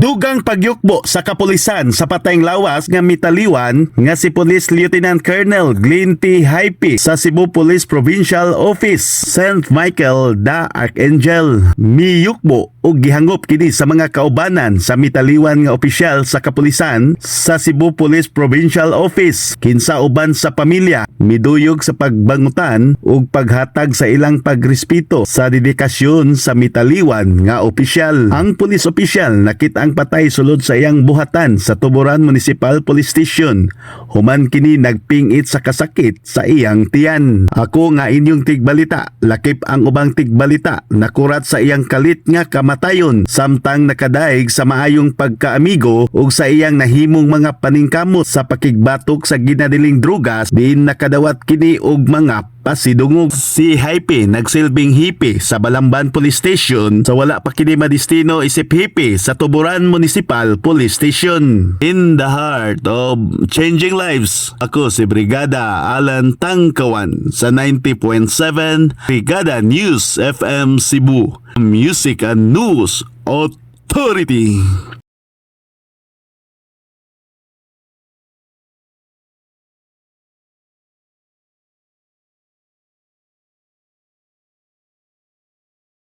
Dugang pagyukbo sa kapulisan sa patayng lawas nga mitaliwan nga si Police Lieutenant Colonel Glenn P. Haipi sa Cebu Police Provincial Office, St. Michael the Archangel. Miyukbo ug gihangop kini sa mga kaubanan sa mitaliwan nga opisyal sa kapulisan sa Cebu Police Provincial Office, kinsa uban sa pamilya miduyog sa pagbangutan ug paghatag sa ilang pagrespeto sa dedikasyon sa mitaliwan nga opisyal. Ang pulis opisyal nakita ang patay sulod sa iyang buhatan sa Tuburan Municipal Police Station human kini nagpingit sa kasakit sa iyang tiyan. Ako nga inyong tigbalita, lakip ang ubang tigbalita, nakurat sa iyang kalit nga kamatayon samtang nakadaig sa maayong pagkaamigo ug sa iyang nahimong mga paningkamot sa pakigbatok sa ginadiling drugas, diin nakadawat kini og mga pasidungog. Si Haipe nagsilbing hepe sa Balamban Police Station sa wala pa kini madestino isip hepe sa Tuburan Municipal Police Station. In the heart of changing lives, ako si Brigada Alan Tangkawan sa 90.7 Brigada News FM Cebu. Music and News Authority.